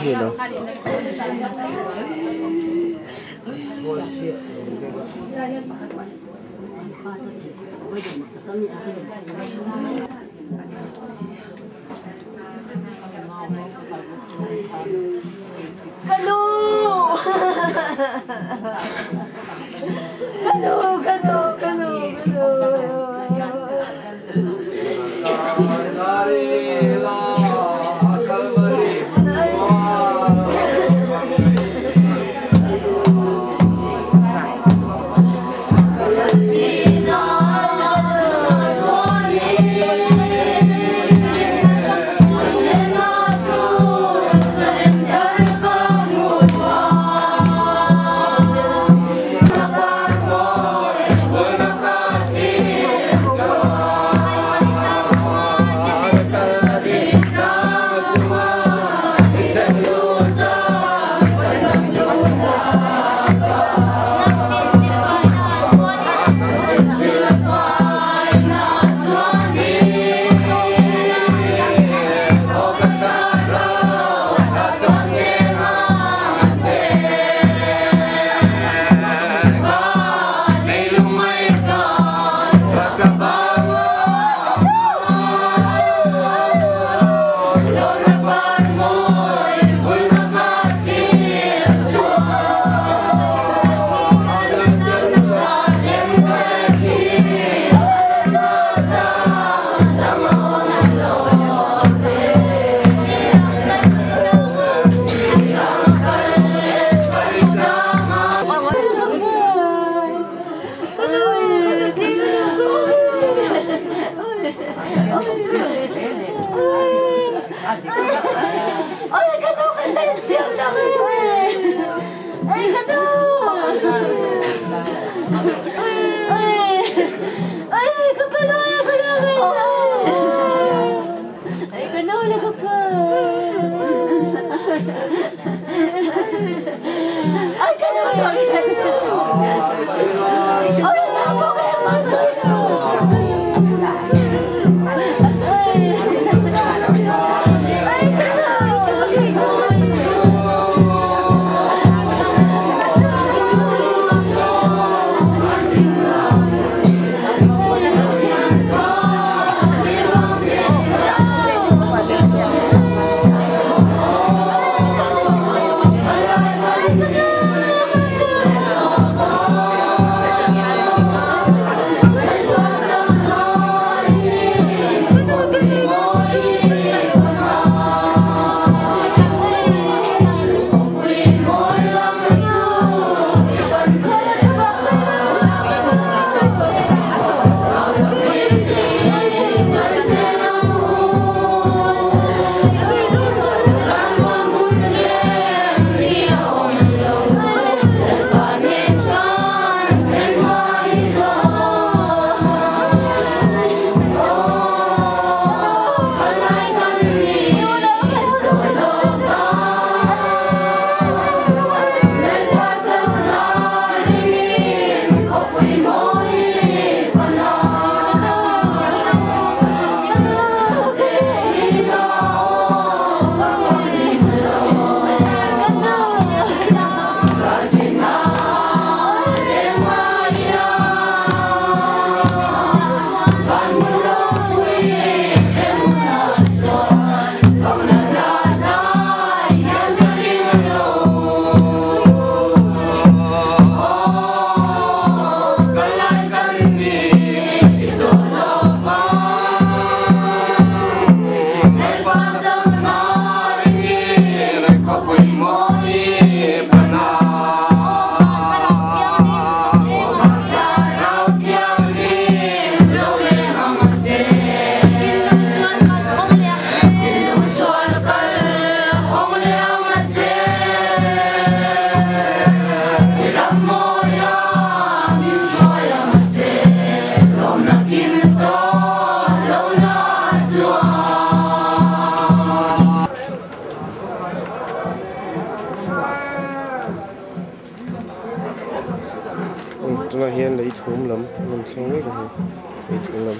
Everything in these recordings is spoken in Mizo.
hi a lang. Tunah hian lei thum lam a rawn thleng mek a ni lei thum lam.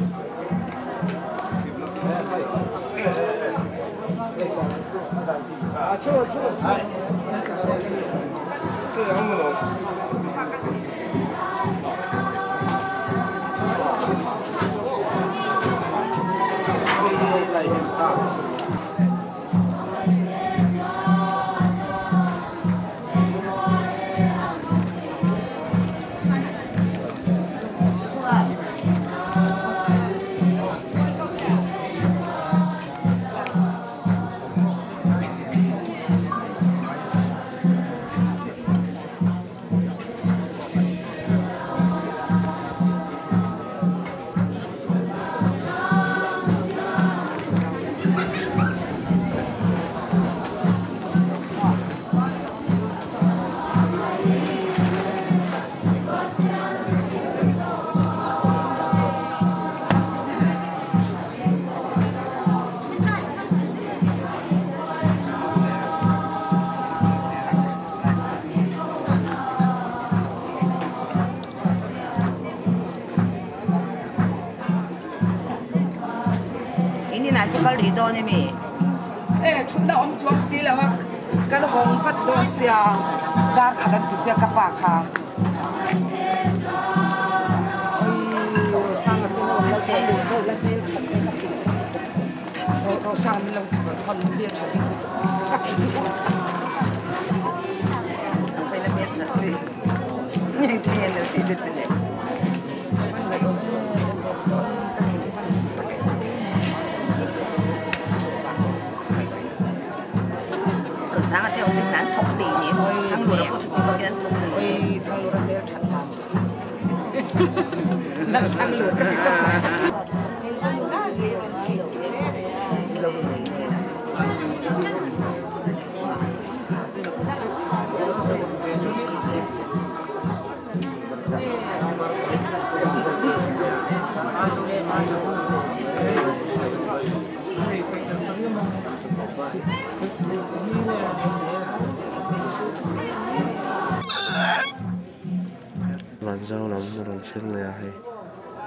Vanzau lam a rawn thleng leh a hei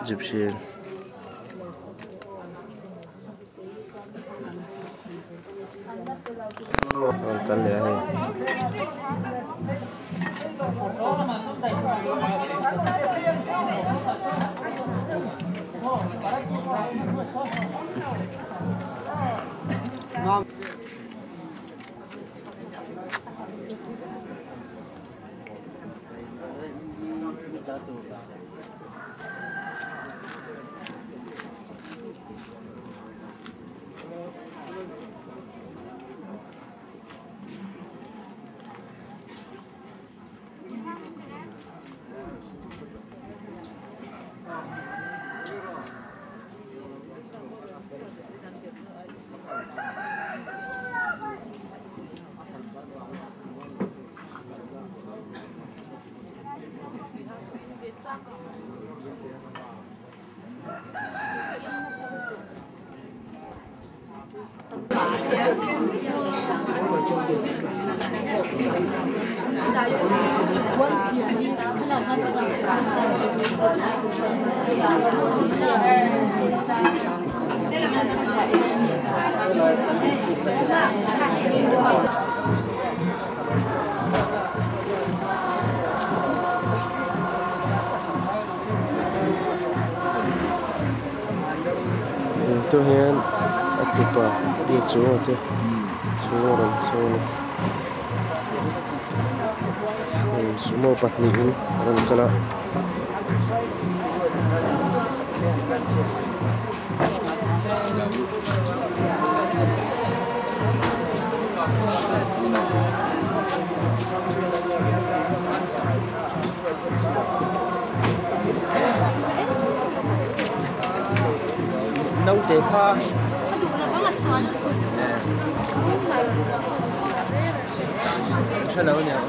gypsy a rawn kal leh a hei. Tûnah hian a tupa biak chunga te sumo rawn sawn a hei sumo pahnihin a rawn kal a. Naute kha hrelo ania.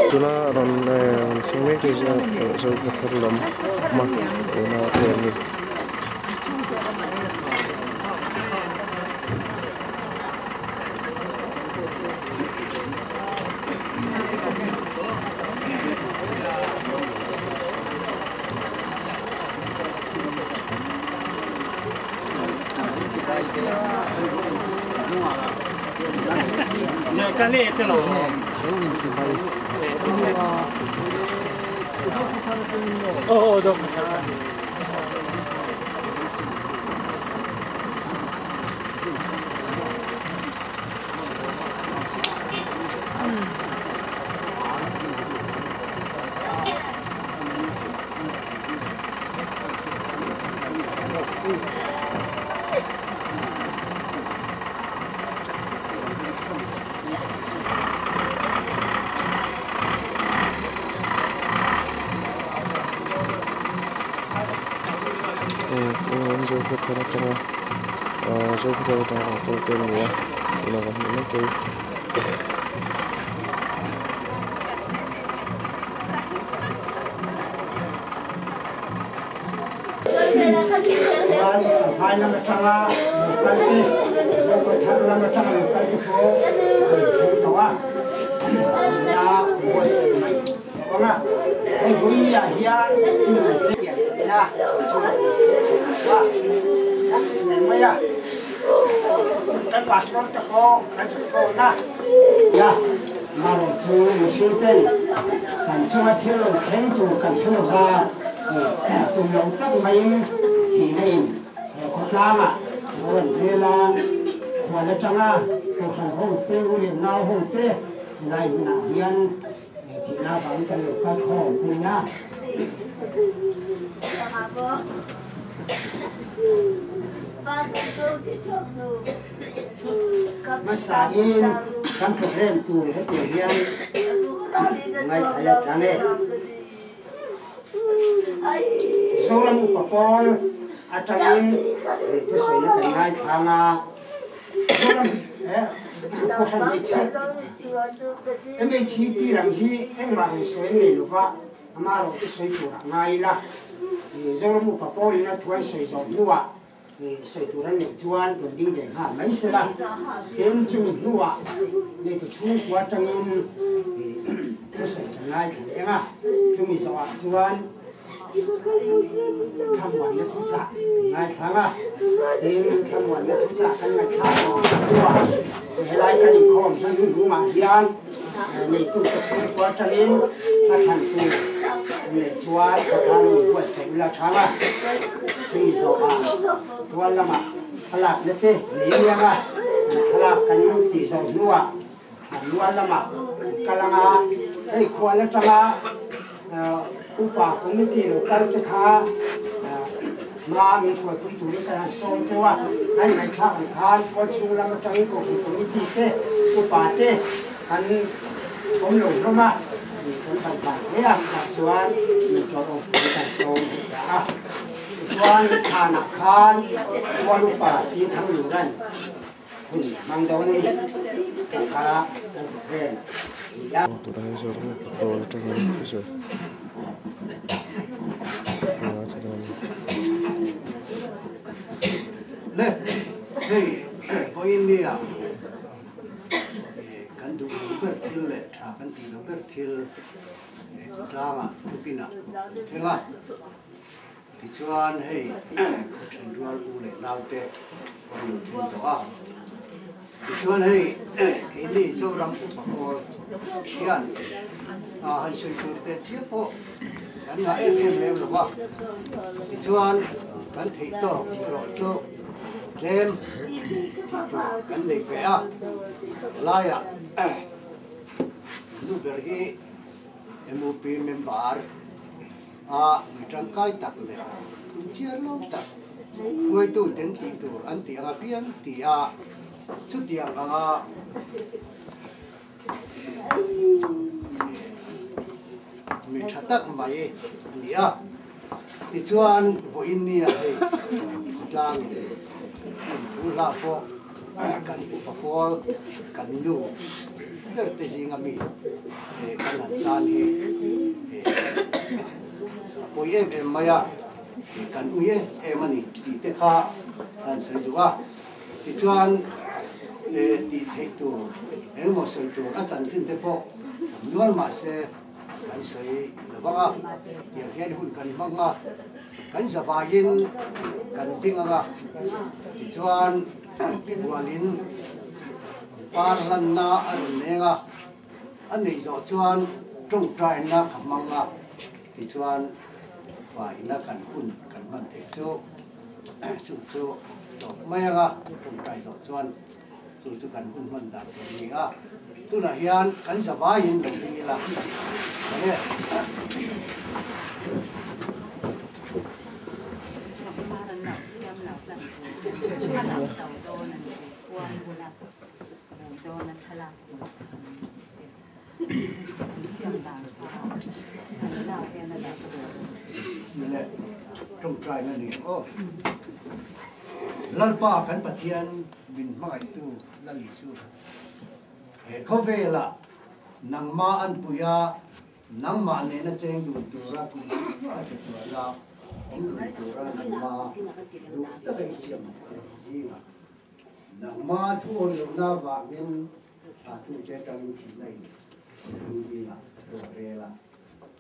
Tuna rawn rawn thleng mek te chu Zokhawthar lam awm a tuna te an ni. Zokhawthar atanga ahh Zokhawthar atanga rawn kal te an ni a tunah kan hmuh mek hi. Chuan Champhai lam atanga lo kal te, Zokhawthar lam atanga lo kal te pawh an thleng tawh a, nuna buatsaih mai tawh ang a. Hei Vawinia hian tiang theihna chungah kan thleng chho tawh a, eng mai a, kan pastor te pawh kan chhuk phone a. Marawh chu mihring ten kan chunga thil lo thleng tur kan hre lo va, tum lo tak maiin thihna in he khawtlangah lo rawn rel a, khual atanga kohhran ho te, u leh nau ho te helai hunah hian thihna avangin kan lo kal khawm a ni a. Hmasain kan program tur hetiang hian ngaithla let ang e. Zoram upa pawl atangin thusawiina kan ngaithla ang a, Zoram Kohhran hmeichhe MHP lam hi engmah rawn sawi an nei lova, amaherawh chu sawi turah ngai ila, Zoram upa pawlin a thu an sawi zawh hnuah sawi tur an neih chuan rawn ding ve nghal mai se la, tin chumi hnuah neitu chhungkua atangin thusawi kan ngaithla leh ang a, chumi zawhah chuan thlamuanna thuchah kan ngaithla ang a, tin thlamuanna thuchah kan ngaihthlak zawh hnuah helai kan inkhawm hman hnuhnungah hian neitute chhungkua atangin hla thlan tur an neih chuan khawthla lo inbuatsaih ula thang a, chumi zawhah tual lamah thlalakna te nei aniang a, an thlalak kan tih zawh hnuah an lual lamah an kal ang a, hei khual atanga upa committee lo kal te kha hma min hruaipui turin kan han sawm cheu a, a inngaihthlak ang khan tual chhung lam atangin kohhran committee te upa te kan awm lo hlawm a, kan ban ban hle a, chutah chuan min ṭawlh awm turin kan sawm hmasa a, tichuan thlanah khan tual upa Singthangluran hun hmang dawn a ni, chu kha kan hmu vel a ni a. Tunah hian Zoram patrol atangin thu sawi a ngaithla dawn a ni. Le, hei vawiin nia kan duh lo ber thil leh tha kan tih lo ber thil khawtlangah tukinah kan thleng a. Tichuan hei khaw then rual u leh naute pawh an lo thleng tawh a. Tichuan hei keini Zoram upa pawl hian han sawi tur teh chiah pawh kan ngah em em lem lo va. Tichuan kan theih tawk erawh chu tlem tih tur kan nei ve a. Helaiah nu ber hi MUP member a mi tangkai tak leh inchiar lo tak hruaitu ten tih tur an tih anga piang ti a, chutiang anga mi tha tak mai a ni a. Tichuan vawiin nia hei khawtlangin kum thu hla pawh kan upa pawl kan nu. ber te zinga mi kan han chan hi a pawi em em mai a, kan ui em em a ni tih te kha an sawi duh a. Tichuan tih theih tur engemaw sawi tur a chanchin te pawh nual mah se kan sawi lo vang a, tiang hian hun kan hmang a, kan zavaiin kan ding ang a, tichuan bualin par hlanna a rawn leng a, a neih zawh chuan tawngtaina ka hmang a, tichuan vaina kan hun kan hman theih chu chu chu tawp mai ang a, tawngtai zawh chuan chu chu kan hun hman dan tur a ni a, tunah hian kan zavaiin lo ding ila enge. Leh tawngtaina ni ang aw. Lalpa kan Pathian min hmangaihtu Lal Isu, he khawvelah nangmah an pui a, nangmah nena cheng dun tura kum a che tuala awm dun tura nangmah duh taka i siam zingah nangmah thu awllohna vangin A tu che tangin thihna in ring zingah ro a rel a.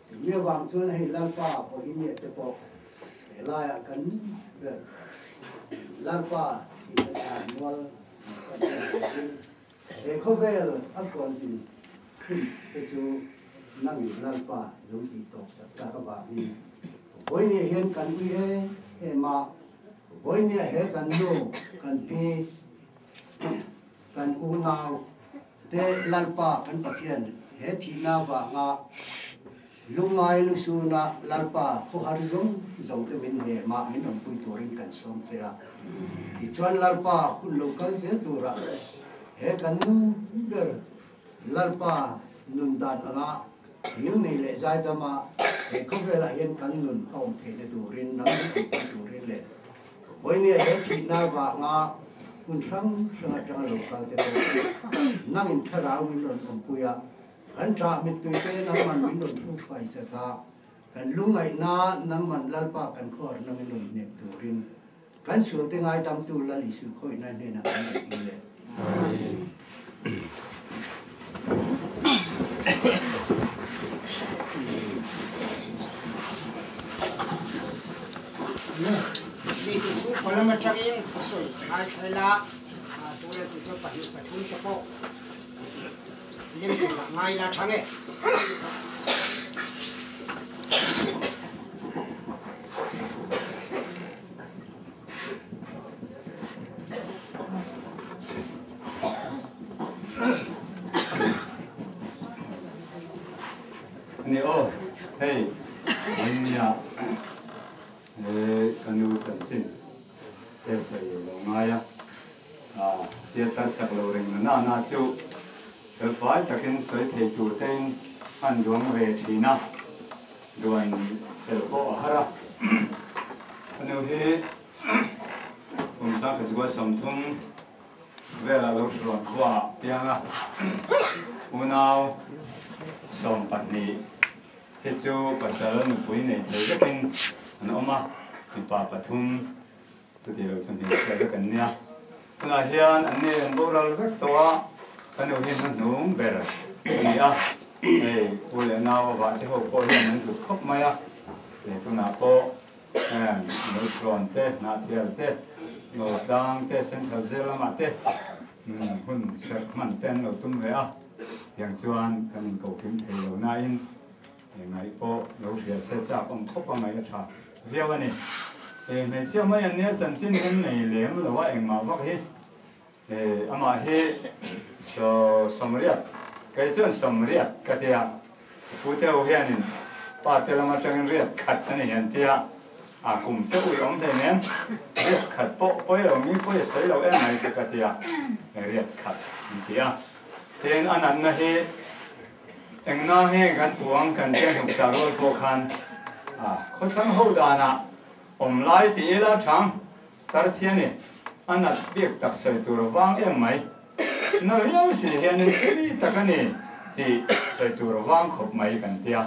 Chumi avang chuan hei Lalpa Bohemia te pawh he laiah kan ber Lalpa thihna chhan mual kan en turin he khawvel a kawnzin hun te chu nangin Lalpa lo tih tawp sak tak avangin vawinia hian kan ui em em a, vawinia he kan nu kan pi Kan unau te Lalpa kan Pathian he thihna vanga lungngai lusuna Lalpa khawhar zawng zawng te min hnem a, min awmpui turin kan sawm che a. Tichuan Lalpa hun lo kal zel turah he kan nu ber Lalpa nun dan anga thil nei leh zaidama he khawvelah hian kan nun a awm theihna turin nang min awmpui turin leh Vawinia he thihna vanga hmun hrang hrang atanga lo kal te pawh chu nangin thlarau min rawn awmpui a, kan ṭah mittui te nangman min rawn hruk fai sak a, kan lungngaihna nangman Lalpa kan khuarna min rawn hnem turin kan sualte ngaidamtu Lal Isu khawihna hnenah kan rawn dil e. Amen. Mi te chu kawlam atangin a sawi ngaithla ila, tuna ti chu pahnih pathum te pawh lem tur ah ngai ila thang e. Ani aw, hei Nia he ka nu chanchin te sawi lo ngai a, theatre chak lo reng na na na chu felfai takin sawi thei tur tein an duang ve thin a, duan fel pawh a har a. Ka nu hi kum sangkhat 30 velah lo hruan khuaah piang a, unau 12 hi chu pasal nupui nei thei vekin an awm a, mipa pathum chuti lo chu hmeichhia vek an nia. Tunah hian an nei an boral vek tawh a, ka nu hi hmahnung ber a ni a, hei u leh nau a vah te ho pawh hian an hlut khawp mai a, hei tunah pawh heng Lawithlawn te, Hnahthial te, Lawtlang te, Central Jail lamah te hun serh hman te an lo tum ve a, tiang chuan kan inkohkim thei lo nain Ngaih pawh lo hria se chak awm khawp a ngaih a tha viau a ni. He hmeichhia mai an nia chanchin hian nei lem lo a engmah vak hi amah hi sawmriat kei chuan sawmriat ka tia pu te ho hianin pa te lam atangin riat khat a ni an tia a kum che ui awm hlei nen riat khat pawh pawi lo mi pawi a sawi lo em mai te ka tia riat khat an ti a tin a natna hi Engna nge kan puang kan chen hnuk chah rual pawh khan a khawthlang ho danah awm lai ti ila thang tar thian i a nat bik tak sawi tur vang em mai. Na viau si hianin chumi tak a ni tih sawi tur vang khawp mai kan tia.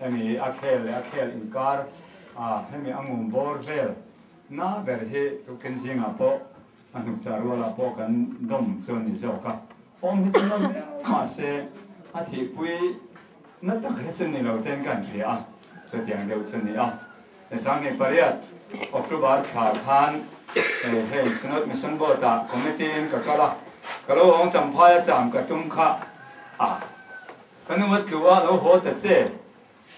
Hemi a khel leh a khel inkar a hemi a ngum bawr vel na ber hi tukin zingah pawh a hnukchah rualah pawh kan dawm chu a ni zawk a. Awm hi chu na viau mahse a thihpui na tak hi chu ni lo ten kan hria a, chutiang deuh chu ni a. 2008 October thla khan hei Synod Mission Board ah committee in ka kal a, ka lo awng champhai a cham ka tum kha a, ka nu a tlu a lo haw ta che,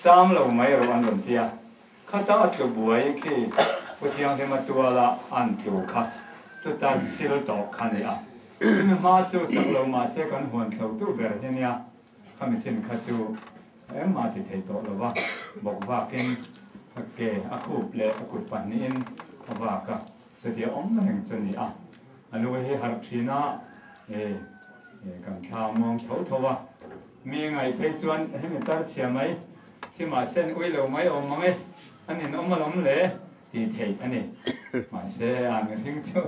cham lo mai rawh an rawn ti a, khata a tlu buai khi Pu Thianghlima tuala an tlu kha chuta sil tawh kha ni a, chumi hma chu chak lo mahse kan huan thlo tu ber hi nia, khami chin kha chu Engmah ti thei tawh lova, bawk vakin a ke a khup leh a kut pahnihin a vak a, chutia awm reng chu a ni a. A lu hi harh thin a, e kan thla muang tho tho a, mi ngaih phei chuan hemi tar chhia mai, thimah sen ui lo mai awm mang e, a nin awm alawm le tih theih a ni. Mahse a mihring chu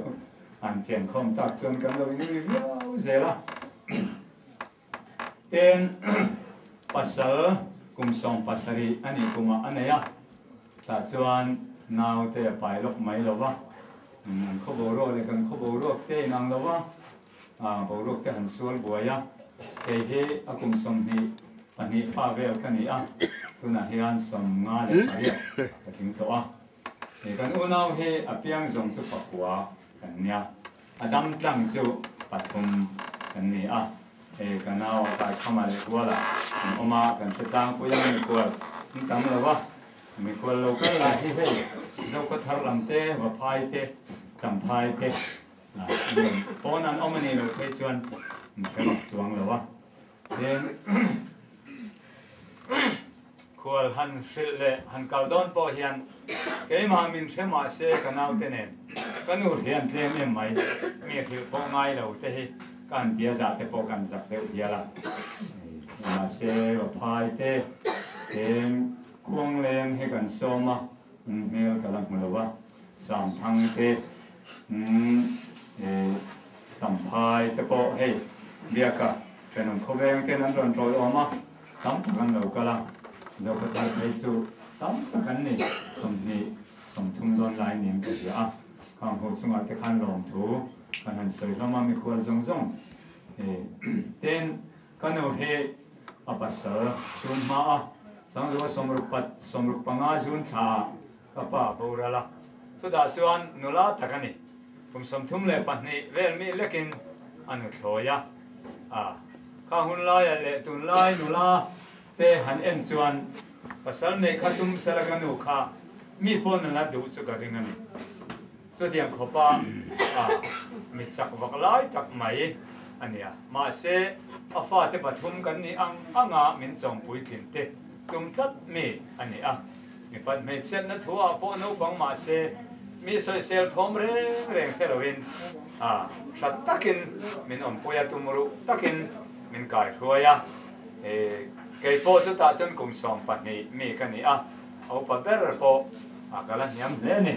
an chenkhawm tak chuan kan lo inui viau zel a. Ten pasal kum 17 a nih kumah a nei a, tah chuan naute a pai lawk mai lo va, an khaw boruak leh kan khaw boruak te a inang lo va, boruak te han sual buai a, kei hi a kum 22 fa vel ka ni a, tunah hian 58 ka tling tawh a, kan unau hi a piang zawng chu pakua kan nia. A dam tlang chu pathum kan ni a, hei ka nau a kai khama leh kuala kan awm a, kan hre tlangpui a mikhual an tam lo va, mikhual lo kal lah hi hei Zokhaw thar lam te, Vaphai te, Champhai te pawn an awm a nih loh phei chuan an hre vak chuang lo a, tin khual han hrilh leh han kal dawn pawh hian keimah min hre mah se ka naute nen ka nu hian tlem em mai mi hrilh pawh ngai lo te hi ka han tia zah te pawh kan zak deuh hial a, mahse Vaphai te eng khuangleng hi kan sawm a, hmel ka la hmu lo a, Samthang te Champhai te pawh hei biaka thenawm khawveng ten an rawn ṭawi awm a. Tam tak an lo kal a, Zokhawthar phei chu tam tak an ni, 20, 30 dawn lai niin ka hria a. Khang ho chungah te khan lawmthu kan han sawi hlawm a, mikhual zawng zawng ten ka nu hi a pasal chhun hma a, Sangzua sawmruk pat 65 zun thla ah ka pa a boral a, chutah chuan nula tak a ni, kum 32 vel mi lekin a nu thlawi a, a kha hun laia leh tunlai nula te han en chuan pasal neih kha tum sela ka nu kha mi pawn a la duh chu ka ring a ni. Chutiang khawpa a mi chak vak lai tak mai a nia. Mahse a fate pathum kan nih ang anga min chawmpui tling te tum tlat mi a ni a. Mipat hmeichhiatna thu ah pawh naupang mahse mi sawisel thawm reng reng te loin a tha takin min awmpui a, tum ruh takin min kai hruai a. Kei pawh chutah chuan kum 12 mi ka ni a, a upa ber pawh a ka la hniam hle a ni.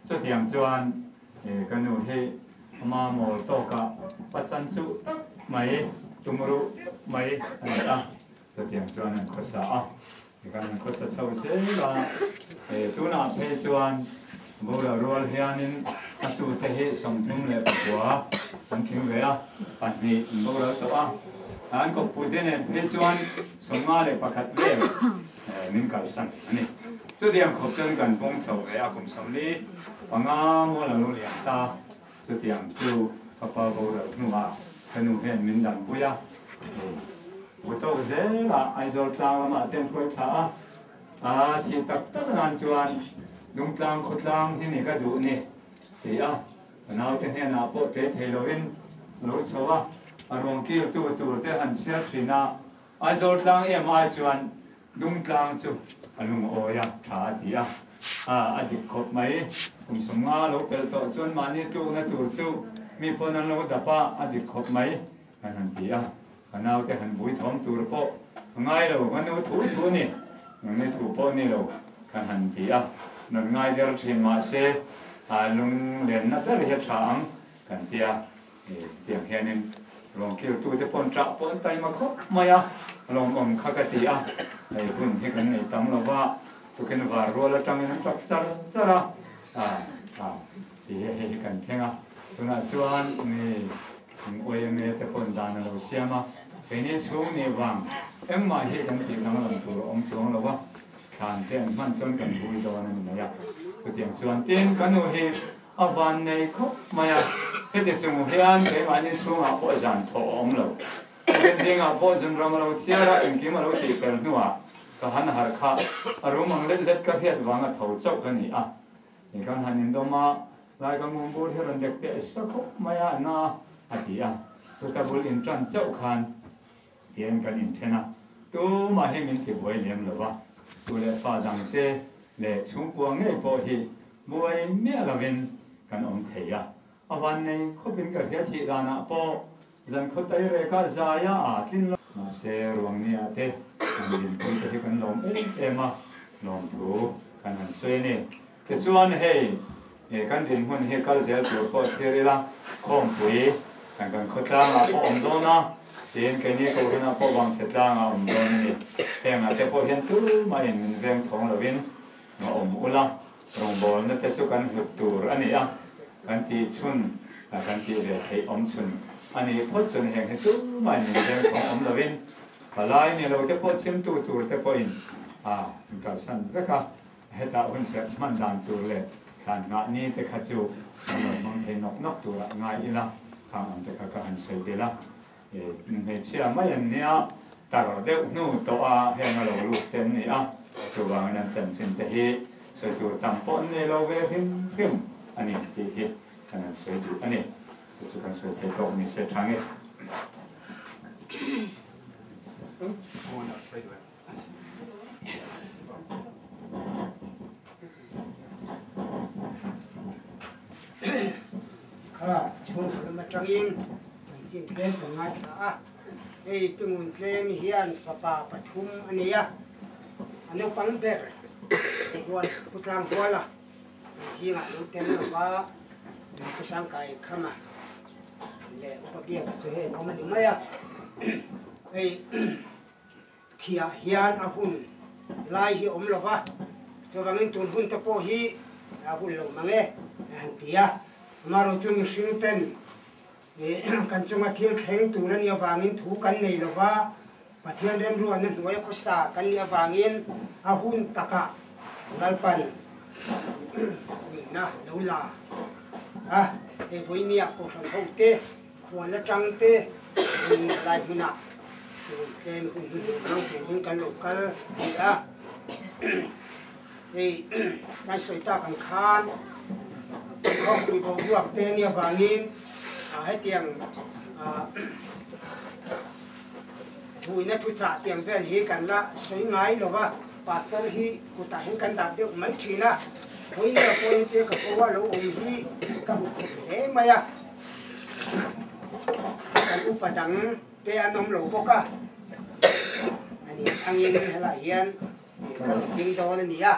Chutiang chuan ka nu hi ama mawl tawkah pachan chuh tak mai, tum ruh mai a ni a. Chutiang chuan an khawsa a, tikhan an khawsa chho zel a, tunah phei chuan boral rual hianin a tute hi 39 an tling ve a, pahnih an boral tawh a, an kawppui te nen phei chuan 51 vel min kalsan a ni. Chutiang khawp chuan kan pawng chho ve a, kum 45 mual a lo liam ta, chutiang chu ka pa boral hnuah ka nu hian min danpui a. Pu tawk zelah Aizawl tlang lamah te an hruai thla a, a thih tak tak nan chuan Dungtlang khawtlang hi ni ka duh ni ti a, ka naute hnenah pawh tle thei lovin lo chho a, a ruang kiltu tur te han chhiar thin a, Aizawl tlang em ai chuan Dungtlang chu a lungawi a, tha a ti a, a dik khawp mai, kum 50 lo pelh tawh chuan mahni tlukna tur chu mi pawn an lo dap a, a dik khawp mai kan han ti a. Ka naute han vui thawm tur pawh ka ngai lo, ka nu thu thu ni, nangni thu pawh ni lo ka han ti a, nan ngai der thin mahse lunglenna ber hi a tha ang kan ti a, tiang hianin Ruang kiltute paw'n ṭah pawh an taima khawp mai a, lawmawm kha ka ti a, hei hun hi kan nei tam lo va, tukin var rual aṭangin an ṭap char char a, ah ah ti hi hei hi kan thleng a, tunah chuan mi yma te paw'n dan a lo siam a, keini chhung nih vang engmah hi kan tih danglam tur a awm chuang lo va, thlan te an hman chuan kan vui dawn a ni mai a, chutiang chuan tin ka nu hi A van nei khawp mai a, heti chung hian keimahni chhungah pawh zan thawh a awm lo. Zan zingah pawh zunram a lo thiar a, engkim a lo tih fel hnuah ka han harh kha a rum ang let let ka hriat vanga tho chauh ka ni a. Ni kan han indawm a, lai ka ngum bur hi rawn dek teh sa khawp mai a, na a ti a, chuta bul inṭan chauh khan Tiang kan inthen a, tumah hi min ti buai lem lo va, tu leh fa dangte leh chhungkua ngei pawh hi buai miah lovin kan awm thei a. A vannei khawpin ka hria thih danah pawh zan khaw tai reka zaia aa tlin lo. Mahse, ruangnia te kan dinpui te hi kan lawm em em a, lawmthu kan han sawi a ni. Tichuan hei kan dinhmun hi kal zel tur pawh thlir ila, khawmpui kan kan khawtlangah pawh awm dawn a, tiin keini Kohhranah pawh vangchhe tlangah awm dawn a ni. Hengah te pawh hian tumahin min veng thawng lovin a awm ula, rawngbawlna te chu kan hlut tur a ni a, kan tih chhun kan tih ve theih awm chhun a nih phawt chuan heng hi tumahin min veng thawng awm lovin palai ni lo te pawh chimtu tur te pawhin a kalsan vek a. Hetah hun serh hman dan tur leh thlan nghah ni te kha chu kan rawn hmang thei nawk nawk turah ngai ila, khang ang te kha ka han sawi belh a. Hmeichhia mai an nia, tar deuh hnu tawh a heng a lo lut te an ni a, chuvangin an chanchin te hi sawi tur tam pawh an nei lo ve hrim hrim a ni tih hi kan han sawi duh a ni. Chu chu kan sawi thei tawk ni se tha nge. Kha chhungkaw lam atangin chanchin tlem kan ngaithla a, hei Pingun tlem hian fapa pathum a nei a, a naupang ber hual Putlang Huala kan zingah lo tel lo va, Pu Sangkai Khama leh Upa Biaka chu hei an awm a ni mai a, hei. Thiah hian a hun lai hi awm lo va, chuvangin tun hun te pawh hi a hun lo mang e a han ti a. Amaherawhchu chu mihring ten kan chunga thil thleng tur a nih avangin thu kan nei lo va, Pathian remruatna hnuaia khawsa kan nih avangin a hun takah Lalpan nunna lo la a, hei vawinia Kohhran hote Khual atang te hun lai hmunah tun tlem hun hun lo hmang turin kan lo kal a ni a. Hei kan sawi tak ang khan khawpui boruak te nia avangin hetiang thuina thuchah tiang vel hi kan la sawi ngai lo va, pastor hi kutah hian kan dah deuh mai thin a. Vawinia pawh entir ka ko a lo awm hi ka hmu khawp hle mai a. Kan upa dang te an awm lo bawk a, ani angin helaiah hian ka rawn ding dawn a ni a.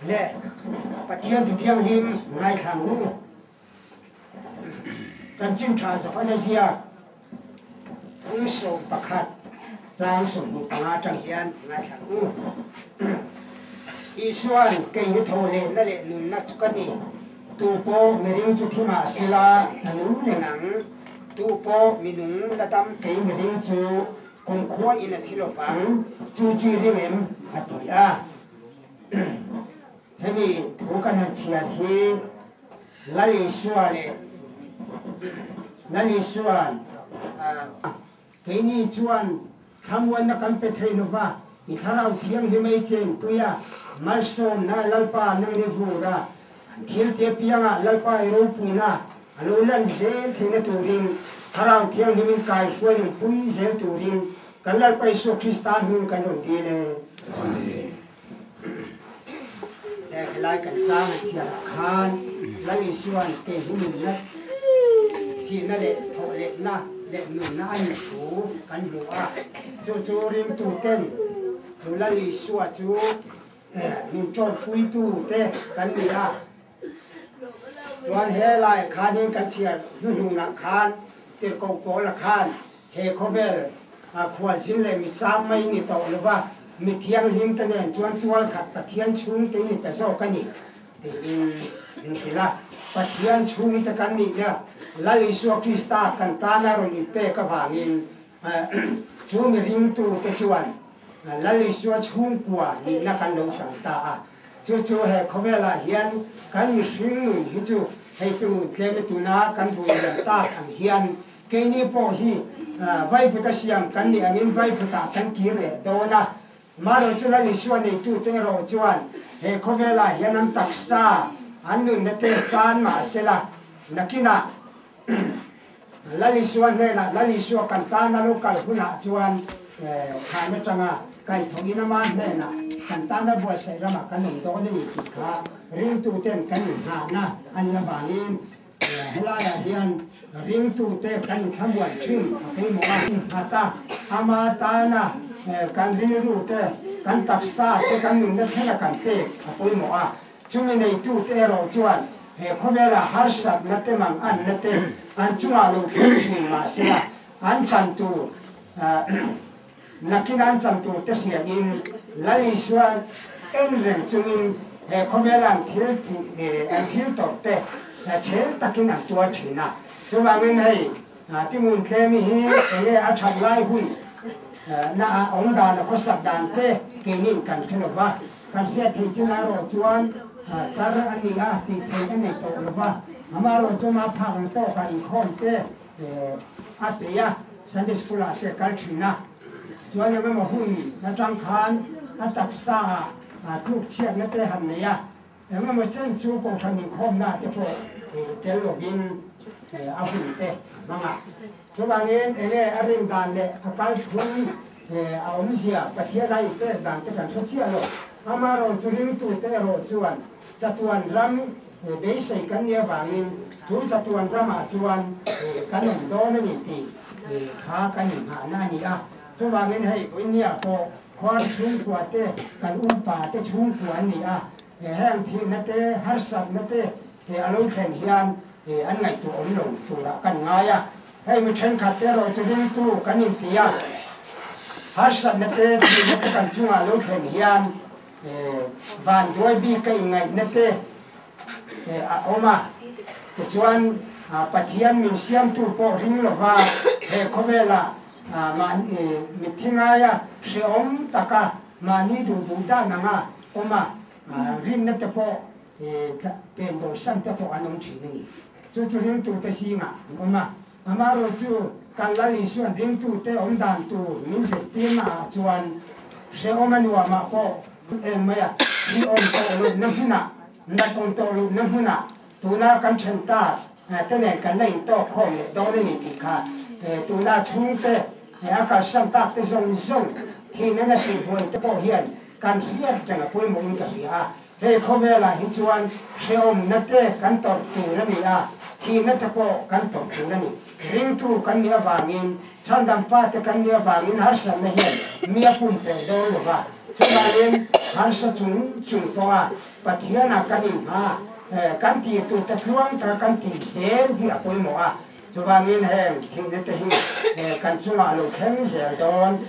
Le Pathian thu thianghlim ngaithla ang u. Chanchin tha Johana ziak Ung 11 chang 25 atang hian ngaithla ang u. Isuan kei hi tho lehna leh nunna chu ka ni. Tu pawh miring chu thi mah sela a nung reng ang. Tu pawh mi nung la dam kei miring chu kumkhua in a thi lo vang. Chu chu i ring em? A ti a. Hemi thu kan han chhiar hi Lal Isua leh Lal Isua'n keini chuan thlamuanna kan pe thei lo va, i Thlarau Thianghlim ei chengpui a, malsawmna Lalpa nang ni vur a, an thil te piangah Lalpa i ropuina a lo lan zel theihna turin Thlarau Thianghlimin kaihruai nunpui zel turin kan Lalpa Isua Krista hming kan rawn dil e. Amen. Helai kan chang a chhiarah khan Lal Isua'n kei hi nunna, thihna leh thawhlehna leh nunna a nih thu kan hmu a. Chu chu ringtuten chu Lal Isua chu min ṭawmpuitute kan ni a. Chuan helai khanin kan chhiar hnuhnunah khan Tirhkoh Paula khan he khawvel khualzin leh mi chang mai ni tawh lova mi thianghlim te nen chuan tual khat Pathian chhungte ni ta zawk a ni tiin min hrilh a. Pathian chhungte kan nihna Lal Isua Krista kan tana rawn inpek avangin chu mi ringtute chuan Lal Isua chhungkua nihna kan lo chang ta a. Chu chu he khawvelah hian kan mihring nun hi chu hei chu tlem i tuna kan vui liam tak ang hian keini pawh hi vaivuta siam kan nih angin vaivutah kan kir leh dawn a. Marawh chu Lal Isua neitute erawh chuan he khawvelah hian an taksa an nunna te chan mahsela nakinah Lal Isua hnenah, Lal Isua kan tana lo kal hunah chuan khan atanga kaihthawhin ama hnenah kan tana buatsaih ramah kan awm dawn a ni tih kha ringtuten kan inngahna a nih avangin helaiah hian ringtute kan inthlamuan thin a pawimawh a. Innghat a, ama tana kan rilrute, kan taksa te, kan nunna thlenga kan pek a pawimawh a. Chumi neitute erawh chuan he khawvela harsatna te mang anna te an chungah lo thleng thin mahsela an chan tur nakin an chan tur te hriain Lal Isua en reng chungin he khawvela an thil an thil tawrh te chhel takin an tuar thin a. Chuvangin hei Timun Tlemi hi enge a that lai hun na a awm dan a khawsak dan te keinin kan hre lova. Kan hriat theih chin erawh chuan kar a ni a tih theih a nei tawh lo va, amaherawh chu mah phak ang tawkah inkhawm te a peih a, Sunday School ah te a kal thin a, chuan eng emaw hun atang khan a taksa ah tluk chhiatna te han nei a, eng emaw chen chu kohhran inkhawmna te pawh tel lovin a hun te a hmang a. Chuvangin enge a rin dan leh a kal phung a awmzia Pathian a inpek dan te kan hre chiah lo. Amaherawh chu ringtute erawh chuan chatuan ram beisei kan nih avangin chu chatuan ramah chuan kan awm dawn a ni tih kha kan inngahna a ni a. Chuvangin hei Uinia pawh khuar chhungkua te kan upa te chhungkua an ni a, heng thihna te harsatna te a lo thlen hian an ngaihtuah awm lo turah kan ngai a. Hei mi thenkhat te erawh chu ringtu kan inti a, harsatna te thihna te kan chungah lo thlen hian vanduai bik ka ingaihna te a awm a. Tichuan Pathian min siamtu pawh ring lova he khawvela mahni mitthi ngaia hrehawm taka mahni duh duh dan anga awm a, rinna te pawh Pen bosan te pawh an awm thin a ni. Chu chu ringtute zingah an awm a. Amaherawh chu kan Lal Isuan ringtute awm dan tur min zirtirna ah chuan hrehawm a nuamah pawh eng mai a, thi awm tawh lohna hmunah, nat awm tawh lohna hmunah tuna kan then ta te nen kan la intawk khawm leh dawn a ni tih kha tuna chhungte a kalsan tak te zawng zawng thihna na tihbuai te pawh hian kan hriat reng a pawimawhin ka hria a. He khawvelah hi chuan hrehawmna te kan tawrh tur a ni a, thihna te pawh kan tawrh tur a ni. Ringtu kan nih avangin, chhandam pate kan nih avangin harsatna hian mi a pumpelh dawn lo va. Chuvangin harsa chung chung pawha Pathianah kan inhma, kan tih tur te tluang taka kan tih zel hi a pawimawh a. Chuvangin heng thihna te hi kan chungah a lo thleng zel dawn.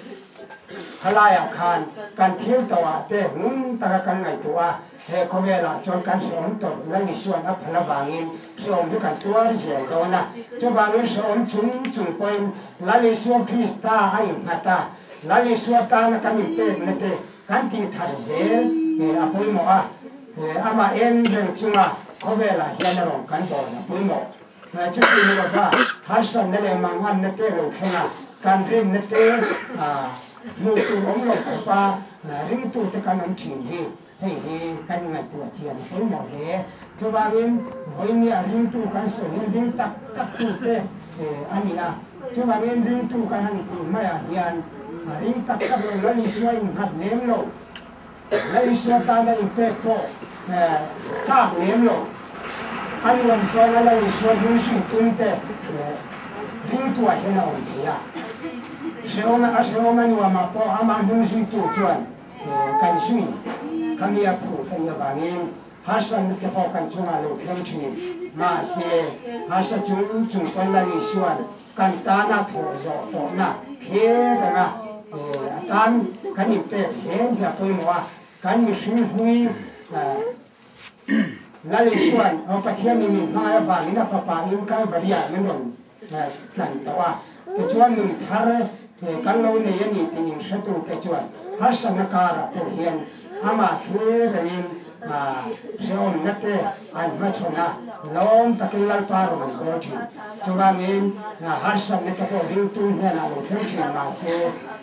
Khalaiah khan kan thil tawhah te ngun taka kan ngaihtuah a, he khawvelah chuan kan hrehawm tawrh Lal Isuan a phal avangin hrehawm hi kan tuar zel dawn a. Chuvangin hrehawm chung chung pawhin Lal Isua Krista a innghat a, Lal Isua tana kan inpekna te kan tih thar zel a pawimawh a, amah en reng chunga khawvelah hian a rawn kan dawn a pawimawh. Chuti ni lova harsatna leh manganna te lo thleng a, kan rinna te hmuh tur awm lo khawpa ringtute kan awm thin hi hei hi kan ngaihtuah chian a pawimawh hle. Chuvangin vawinia ringtu kan sawi hian ring tak tak tute a ni a, chuvangin ringtu kan han tih maiah hian ring tak tak lo Lal Isua innghat lem lo, Lal Isua tana inpek pawh chak lem lo. A nuam zawna Lal Isua hnung zui tum te ringtuah hian a awm thei a. Hrehawm a hrehawm a nuamah pawh amah hnung zuitu chuan kan zui kha mi a phut a nih avangin. Harsatna te pawh kan chungah lo thleng thin. Mahse, harsa chung chung pawn Lal Isua'n kan tana thawh zawh tawhna thlir reng a, a tan kan inpek zel hi a pawimawh a, kan mihring hlui Lal Isua'n aw Pathianin min hmangaih avangin a fapa in Kalvaria min rawn tlan tawh a, tichuan nun thar kan lo nei a ni tih inhretute chuan harsatna karah pawh hian amah thlir rengin hrehawmna te an hmachhawn a, lawm takin Lalpa rawn an bawl thin. Chuvangin harsatna te pawh ringtu hnenah lo thleng thin mahse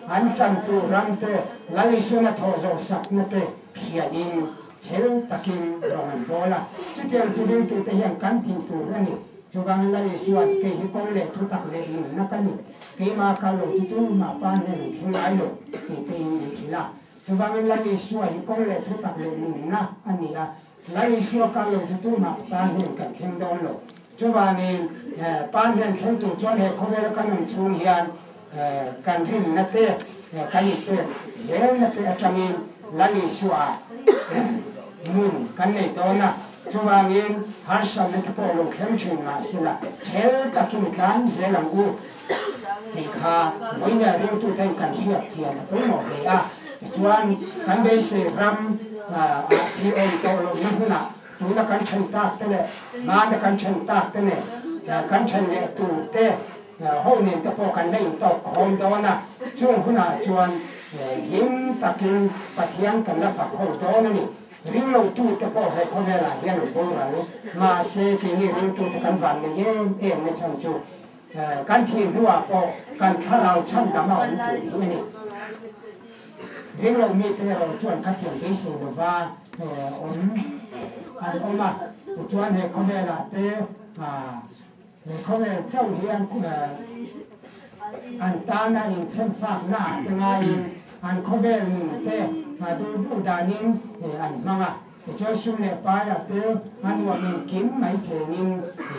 an chantu ram te Lal Isuana thawh zawh sakna te hriain Chhel takin rawng an bawl a, chutiang chu ringtute hian kan tih tur a ni. Chuvangin Lal Isua'n, Kei hi kawng leh thutak leh nunna ka ni, keimah kal lo chu tumah pa hnen an thleng ngai lo, tih te in min hrilh a. Chuvangin Lal Isua hi kawng leh thutak leh nunna a ni a, Lal Isua kal lo chu tumah pa hnen kan thleng dawn lo. Chuvangin pa hnen thleng tur chuan he khawvela kan awm chhung hian kan rinna te, kan inpek zelna te atangin Lal Isua nun kan nei dawn a. Chuvangin harsatna te pawh lo thleng thin mahsela chhel takin i tlan zel ang u tih kha vawinia ringtuten kan hriat chian a pawimawh hle a. Tichuan kan beisei ram ah thih awm tawh lohna hmunah Tuna kan then tak te leh hmana kan then tak te nen kan then leh tur te ho nen te pawh kan la intawk khawm dawn a, chung hunah chuan hlim takin Pathian kan la fak ho dawn a ni. Ringlotu te pawh he khawvelah hian an boral, mahse keini ringtute kan van nei em em na chhan chu kan thih hnuah pawh kan thlarau chhandam a awm tur hi a ni. Ringlo mite erawh chuan khatiang beisei lova awm an awm a, tichuan he khawvelah te he khawvel chauh hi an tana inchhemfakna ah te ngaiin an khawvel nun te duh duh danin an hmang a, tichuan sum leh paiah te a nuam engkim mai chenin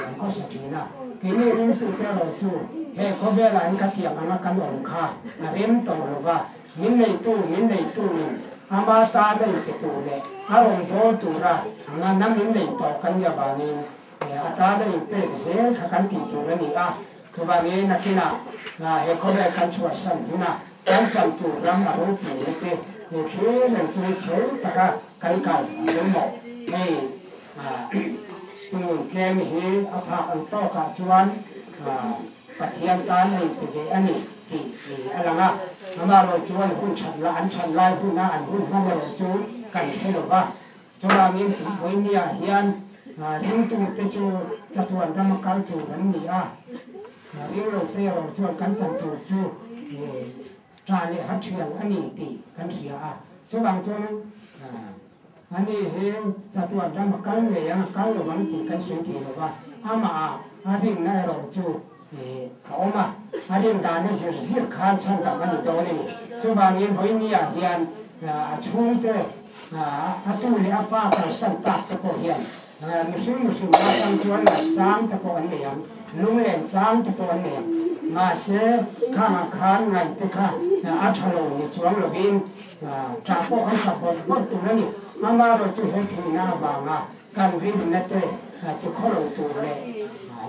an khawsa thin a. Keini ringtute erawh chu he khawvelah in khatiang anga kan awm kha a rem tawh lova, Min neitu, min neituin ama tan a inpe tur leh a rawn bawl tura ngana min nei tawh kan nih avangin a tan a inpek zel kha kan tih tur a ni a. Chuvangin nakinah he khawvel kan chhuahsan huna kan chan tur ram a ropui na te he thlir reng chu chhel taka kan kal a pawimawh. Hei tungun tlem hi a phak ang tawkah chuan Pathian tan a inpe ve a ni. Tih ni a lang a, amaherawh chuan hun that la an that lai huna an hun hman erawh chu kan hre lo va. Chuvangin Vawinia hian ringtute chu chatuan rama kal tur an ni a, ringlote erawh chuan kan chan tur chu tah leh ha thial a ni tih kan hria a. Chuvang chuan ani hi chatuan rama kal ngei ang a kal lo ang tih kan sawi thei lo va, amah a rinna erawh chu A awm a, a rin dan a zir zir khan chhan dam a ni dawn a ni. Chuvangin vawinia hian a chhungte, a tu leh a fa kalsan tak te pawh hian mihring mihring atang chuan ngaih chang te pawh an nei ang, lunglen chang te pawh an nei ang. Mahse, khangah khan ngaih te kha a tha lo ni chuang lovin ṭah pawh khan ṭah bawrh bawrh tur a ni. Amaherawhchu he theihna avanga Kan rinna te tikhaw lo tur leh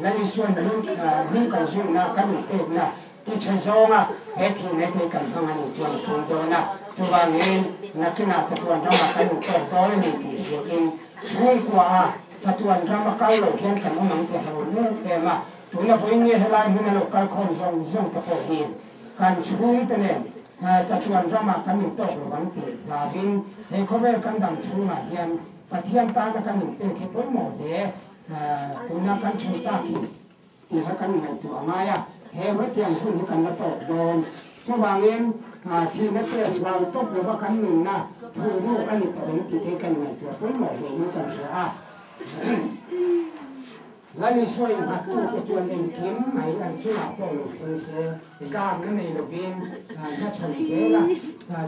Lal Isuan hnung kan zuihna kan inpekna tichhe zawnga he thihna te kan hmang a nih chuan a pui dawn a. Chuvangin nakinah chatuan ramah kan intawk dawn a ni tih hriain chhungkuaah chatuan rama kal lo hian kan awm ang ti hlo em em a. Tuna vawiin nge helai hmuna lo kal khawm zawng zawng te pawh hi kan chhungte nen chatuan ramah kan intawk lo ang tih hlauin he khawvel kan dam chhungah hian Pathian tana kan inpek hi pawimawh hle. Tuna kan then takin tih kha kan ngaihtuah a ngai a, he hetiang hun hi kan la tawk dawn. Chuvangin thihna te hlau tawp lova kan nunna phuruk a ni tawh em tih te hi kan ngaihtuah pawimawh hle in kan hria a. Lal Isua innghattute chuan engkim mai an chungah pawh lo thleng se, zamna nei lovin hmachhawn zel a,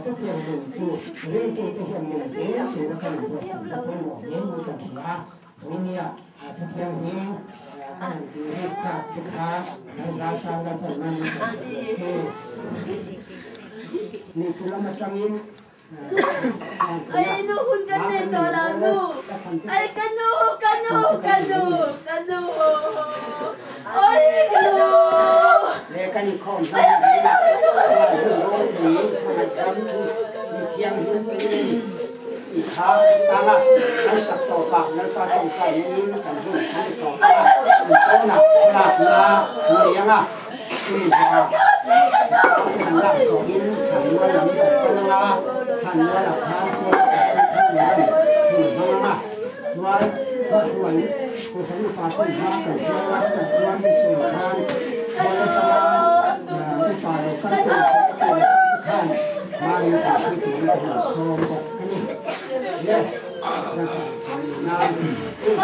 chutiang nun chu ringtute hian nei zel tura kan inbuatsaihna pawimawh hle in kan hria a. Tuinia Thuthianghlim kan han tih rik tak te kha kan zai tan Lalpan man min pe sak rawh se. Ni tu lam atangin. Ay nu hun kan nei tawh lo nu Ay ka nu ka nu ka nu ka nu Oi ka nu Le kan inkhawm hman a ni a, chuan hun ropui hmangaih ram khi mi thianghlim te in a ni tih kha ka sang a, kan sak tawpah Lalpa tawngtai neiin kan hun kan ti tawp a, intawnah thlalakna an nei ang a, chumi zawhah an lak zawhin thlanmual lam kan pan ang a, thlanmualah khan tual ka sin thar nuam hun hmang ang a, chuan hmahruai Kohhran upa ten hma kan hruai a, chutah chuan hei sawi khan khual atanga upa lo kal tur te khan hma min thawhpui turin kan insawm bawk a ni. Le Lalpa chuan nunau min zirtir.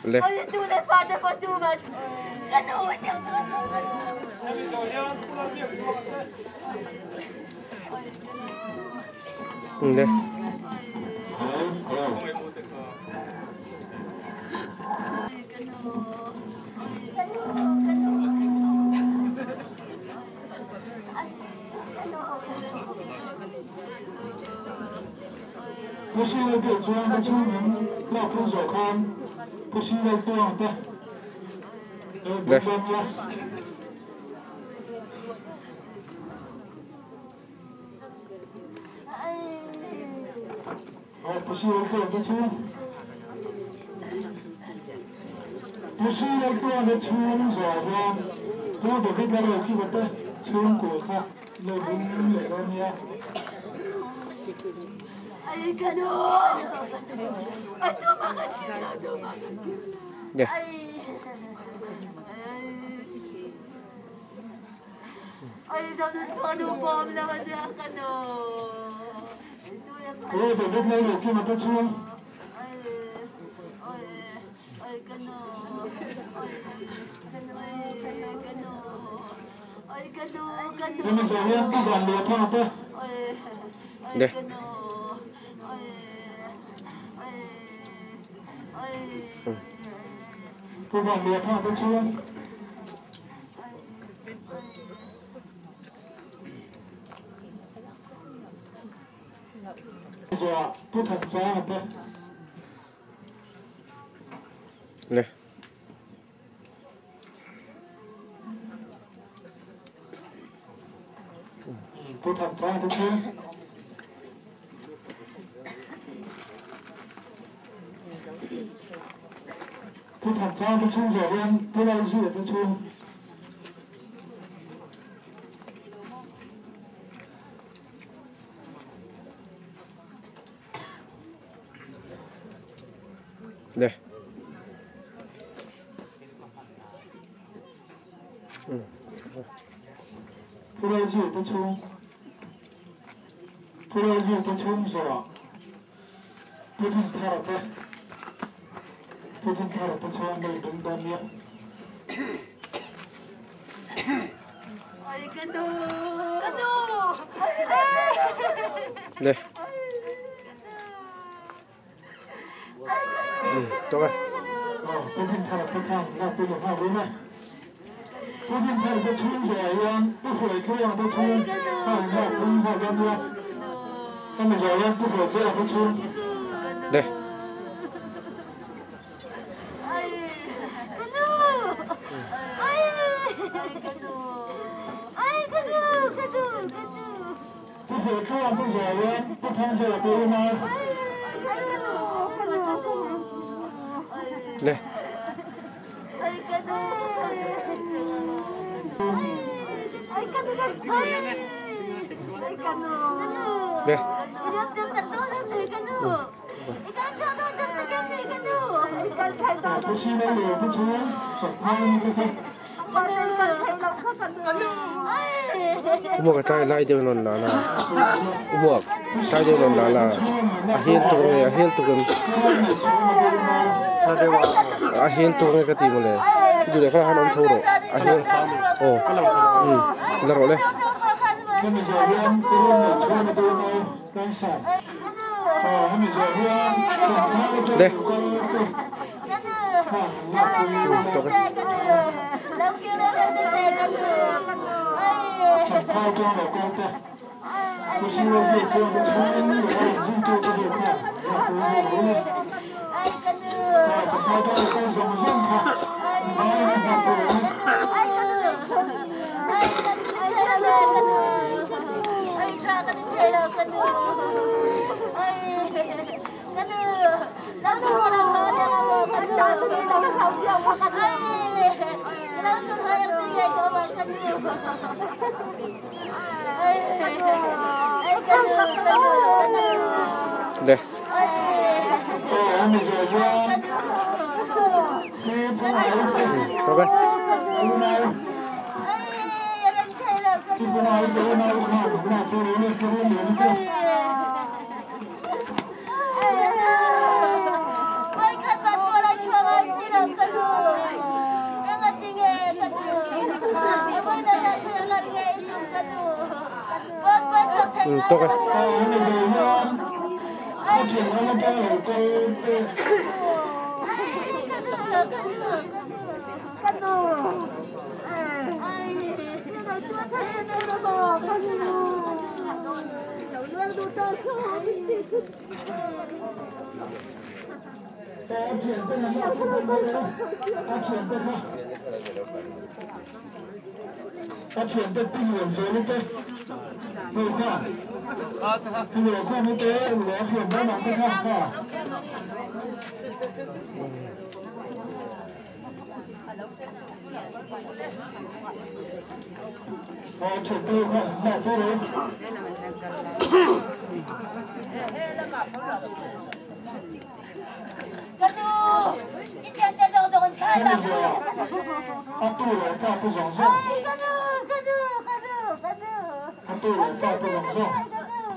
Le. Le. Le. Le. Le. Le. Le. Le. Tawk e. Le. Le. Le. Umuak a lai deuh nawn la la umuak tlai deuh nawn la la a hel tuk nge a hel tuk em a hel tuk nge ka ti mawle duh leh kha han awm tho rawh a hel aw um la rawh le. Le. Tawk e. Le. Tawk e. Tawk e.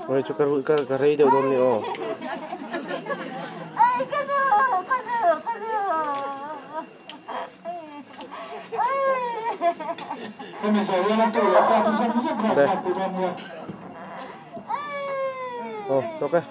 Oi chu ka ka rei deuh dawn ni aw. Le. Aw tawk e.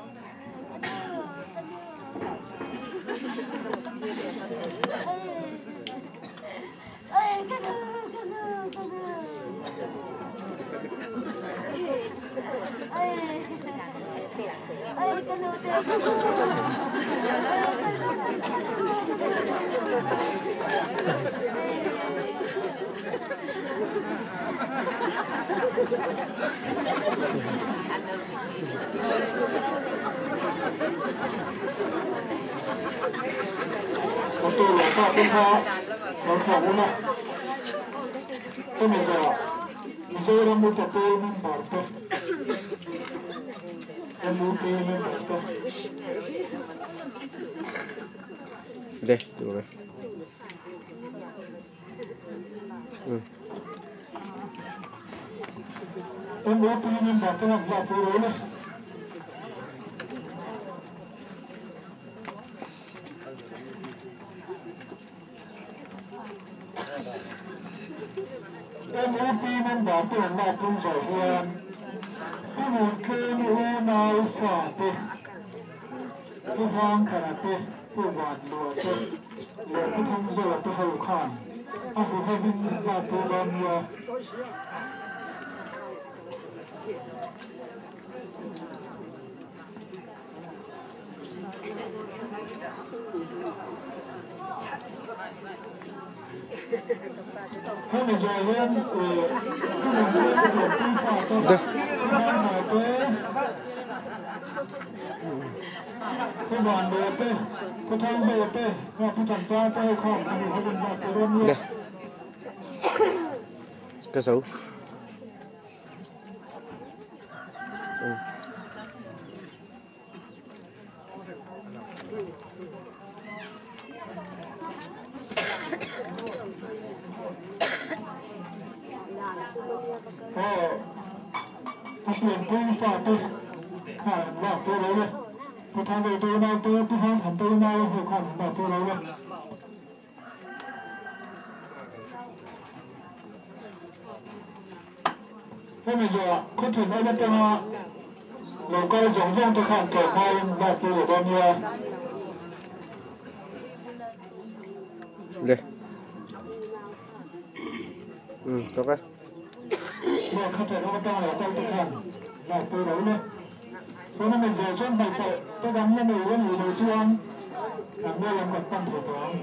Le, được rồi. Ừ. MOP member te han la pui lo le. MOP member te an la pui zawh hian Pu Muantlemi unau fa te, Pu Vangthana te, Pu Vanlua te leh Pu Thangzoa te ho khan a hu hovin an la pui dawn nia. Hemi zawh hian Pu Muantlemi pianpui fa te, Pu Vangthana te, Pu Vanlua te, Pu Thangzoa te, Pu Thanchang te ho khan a hu hovin an la pui dawn nia. Ka zo. A pianpui fate khan an lak tawh lo le. Pu Thangvei te unau te, Pu Hangthan te unau ho khan an lak tawh lo le. Hemi zawhah khaw thenawm atanga lo kal zawng zawng te khan tlawm hmain lak pui leh dawn nia. Le. Tawk e. Le khaw thenawm atanga lo kal te khan lak pui lo le. Chuan hemi zawh chuan hnaihpawh te dang la nei a nih loh chuan kan mual lam kan pan thei tawh ang.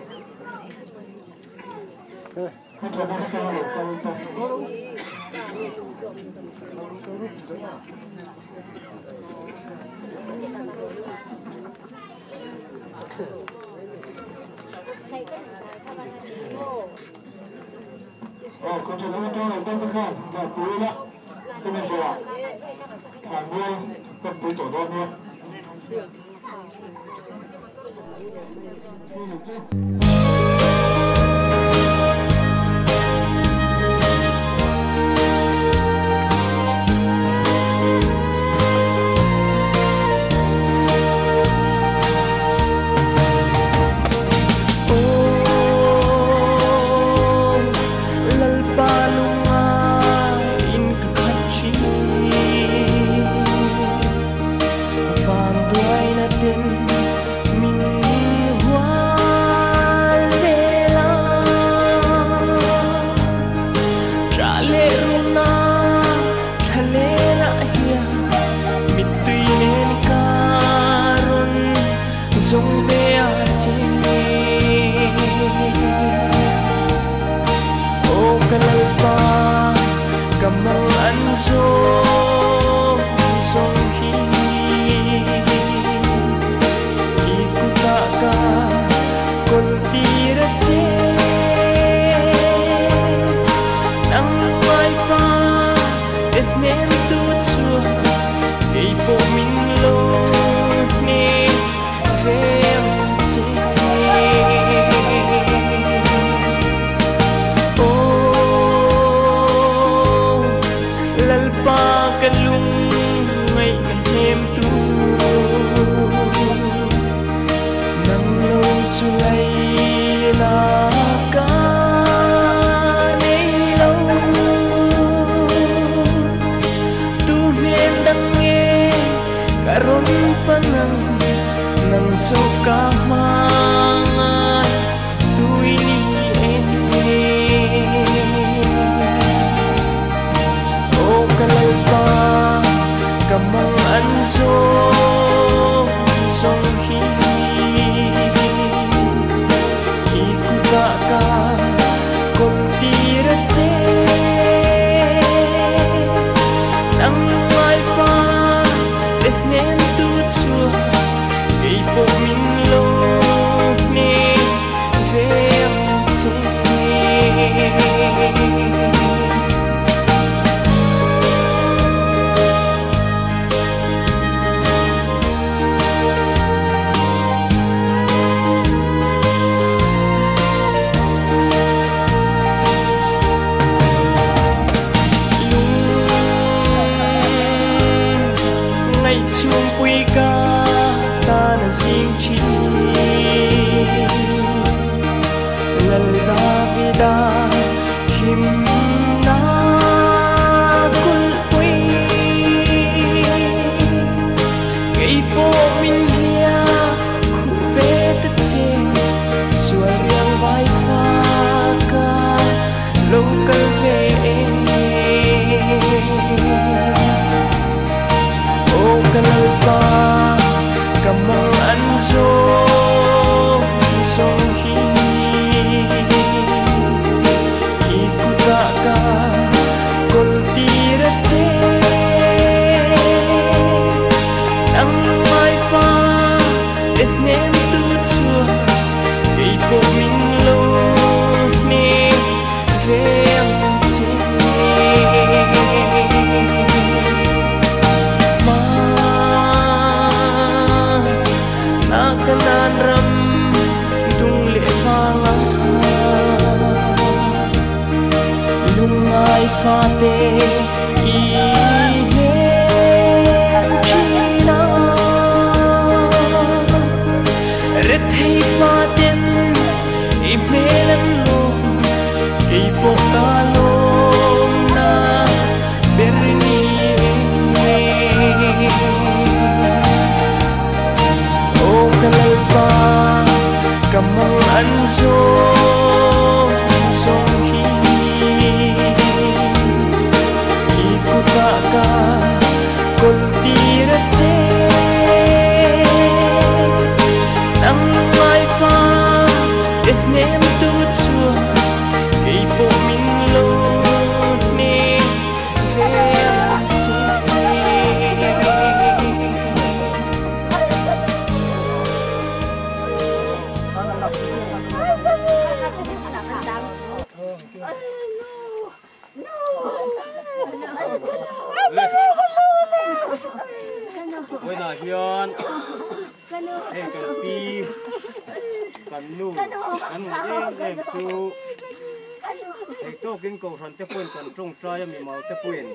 Da himna kulpui Kei pawh min hlia khuh ve ta che Sual riang vai fa ka lo kal ve e Aw ka Lalpa ka mang an zawng zawng hi I kutah ka kawl tir a che Nang lungngai fa te hnem tu chuan kei pawh min lo hnem ve ang che. Ma na ka nan ram dung leh vanga lungngai fa te i hnem thin a rethei fa ten i hmel an lawm kei pawh ka lawm na ber ni e. Aw ka Lalpa ka mang an zawng zawng hi i kutah ka kawl tir a che nang lungngai fa te hnem tu chuan kei pawh min lo hnem ve ang che. Vawiinah hian hei kan pi kan nu kan ngaih em em chu thei tawkin kohhran te pawhin kan tawngtai a mimau te pawhin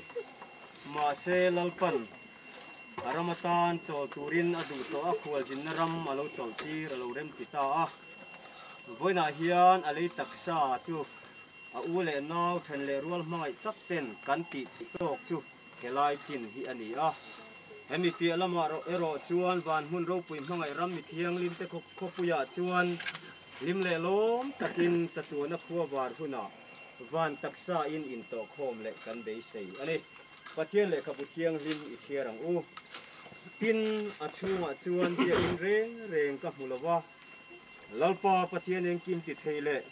mahse Lalpan a ram atan chawl turin a duh tawh a khualzinna ram a lo chawlh tir a lo rem ti ta a vawiinah hian a lei taksa chu A u leh nau then leh rual hmangaih tak ten kan tih tawk chu helai chin hi a ni a. Hemi piah lamah erawh chuan van hmun ropui hmangaih ram mi thianghlim te khawpuiah chuan hlim leh lawm takin chatuana khua var hunah van taksa in intawhkhawm leh kan beisei a ni. Pathian lehkhabu thianghlim i chhiar ang u. Tin, a chhungah chuan biakinn reng reng ka hmu lo va, Lalpa Pathian engkim ti thei leh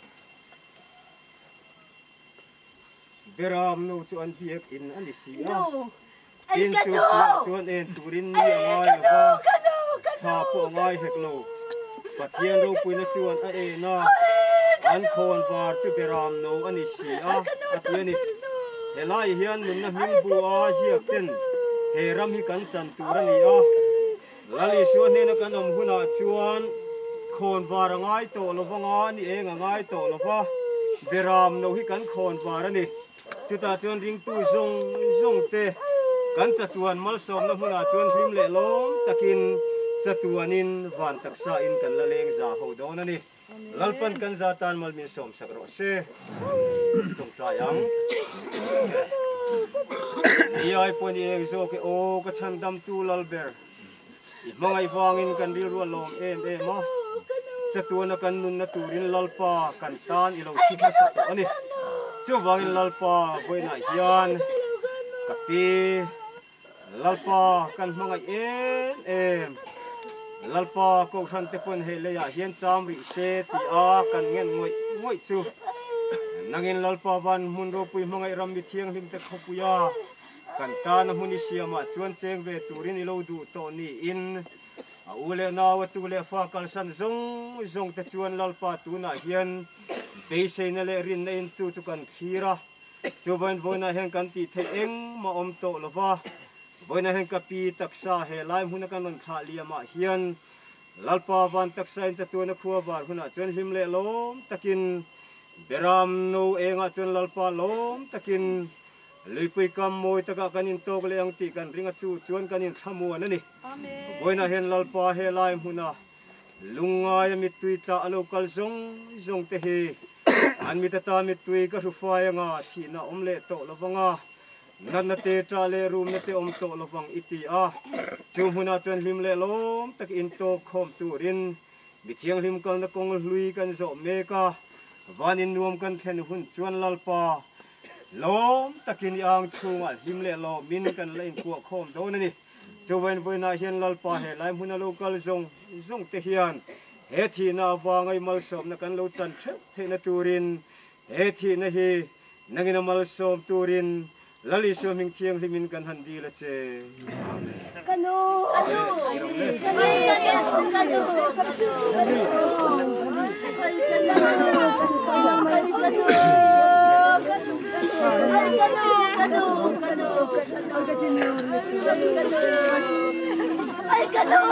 Beram no chu an biak in a ni si a, tin chu piah chuan en turin mi a ngai lo va, tha pawh a ngai hek lo. Pathian ropuina chuan a en a, an khawn var chu beram no a ni si a, a ti a ni. Helai hian nunna hming bu a ziak ten he ram hi kan chan tur a ni a. Lal Isua hnena kan awm hunah chuan khawnvar a ngai tawh lo vanga, ni eng a ngai tawh lo va, beram no hi kan khawnvar a ni. Chutah chuan ringtu zawng zawng te kan chatuan malsawmna hmunah chuan hlim leh lawm takin chatuanin van taksa in kan la leng za ho dawn a ni. Lalpan kan za tan mal min sawm sak rawh se. Tawngtai ang. Ni ai pawh ni eng zawk e aw ka chhan dam tu lal ber. I hmangaih vangin kan rilru a lawm em em a. Chatuana kan nunna turin Lalpa kan tan i lo thi hmasa tawh a ni. Chuvangin Lalpa vawiinah hian ka pi. Lalpa kan hmangaih em em. Lalpa Kohhran te pawn hei leiah hian cham rih se ti a kan ngen ngawih ngawih chu. Nangin Lalpa van hmun ropui hmangaih ram mi thianghlim te khawpui a kan tana hmun i siamah chuan cheng ve turin i lo duh tawh niin a u leh nau a tu leh fa kalsan zawng zawng te chuan Lalpa tunah hian beiseina leh rinna in chu chu kan thlir a. Chu vawiin vawiinah hian kan tih theih engmah awm tawh lo va, vawiinah hian ka pi taksa he lai hmuna kan rawn thlah liamah hian Lalpa van taksa in chatuana khua var hunah chuan hlim leh lawm takin Beram no engah chuan Lalpa lawm takin luipui kam mawi takah kan intawk leh ang tih kan ring a chu chuan kan inthlamuan a ni. Vawiinah hian Lalpa he lai hmuna lungngaia mittui tla a lo kal zawng zawng te hi. An mit ata mittui ka hrufai anga thihna awm leh tawh lovanga natna te ṭah leh rumna te awm tawh lovang i ti a. Chu hmunah chuan hlim leh lawm tak intawk khawm turin mi thianghlim kalna kawng hlui kan zawh mek a, van in nuam kan thlen hun chuan Lalpa lawm takin i ang chhungah hlim leh lawmin kan la inkuah khawm dawn a ni. Chuvain vawiinah hian Lalpa he lai hmuna lo kal zawng zawng te hian he thihna avanga i malsawmna kan lo chan theuh theihna turin he thihna hi nangin a malsawm turin Lal Isua hming thianghlimin kan han dil a che. Amen. Ka nu! Ka nu! Ka nu! Ka nu! Ka nu! Ka nu! Ka nu! Ka nu!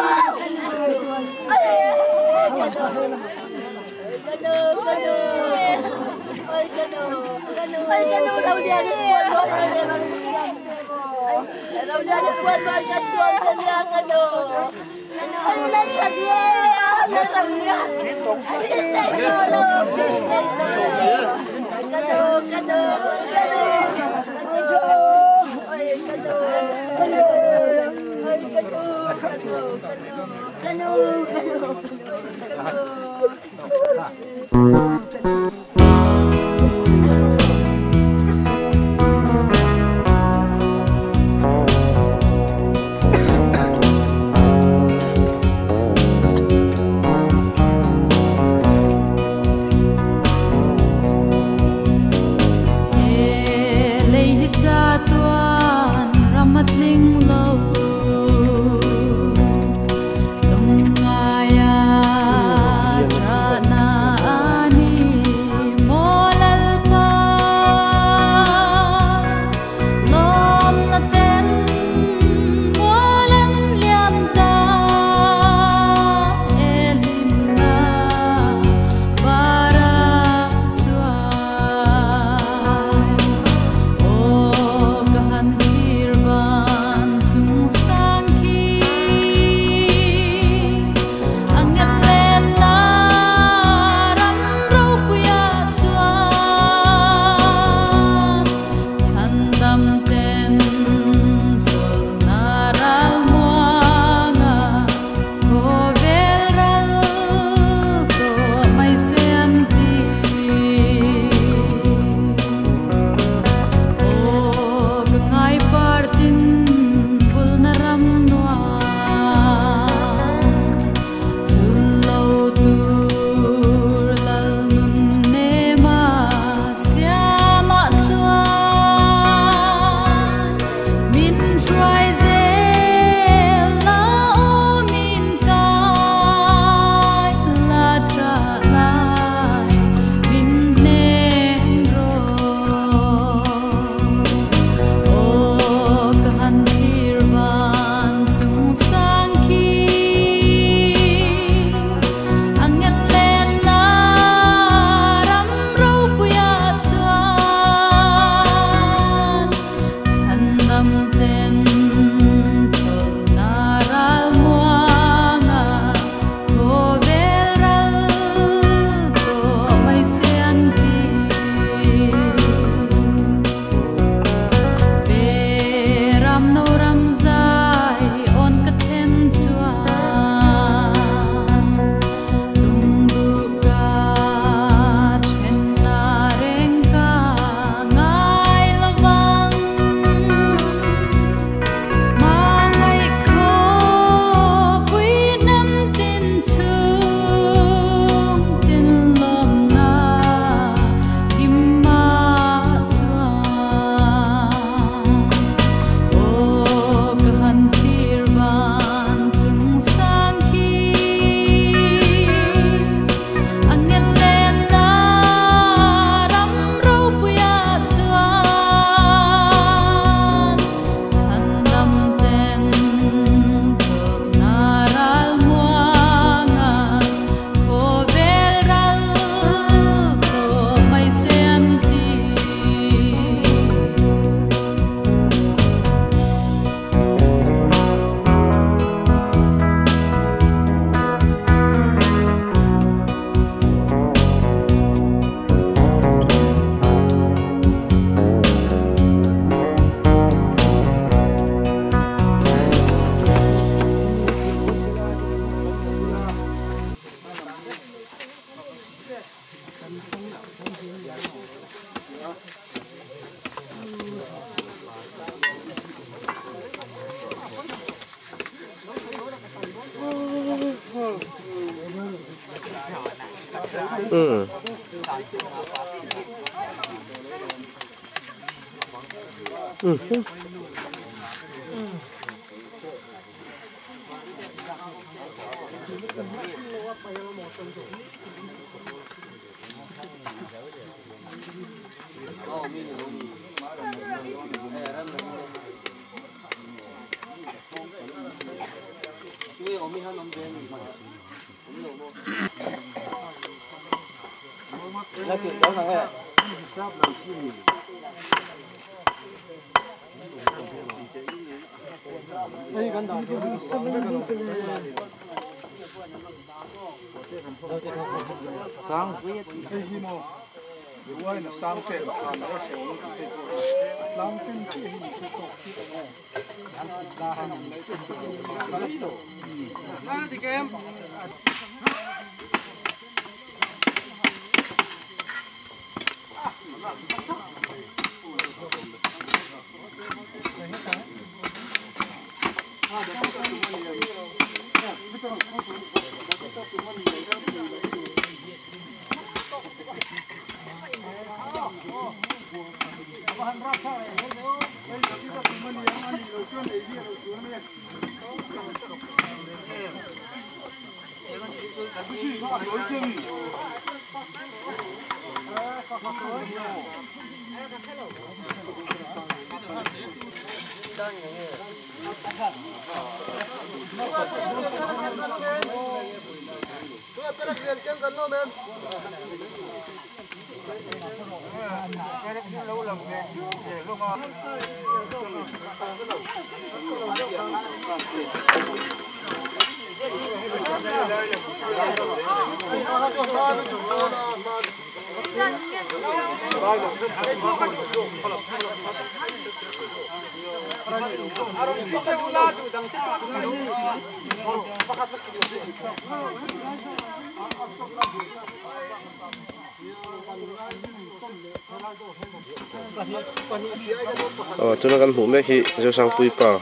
Aw tuna kan hmuh mek hi Zosangpui pa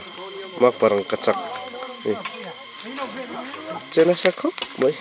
mak parang ka chak ni che nasa khawp mai.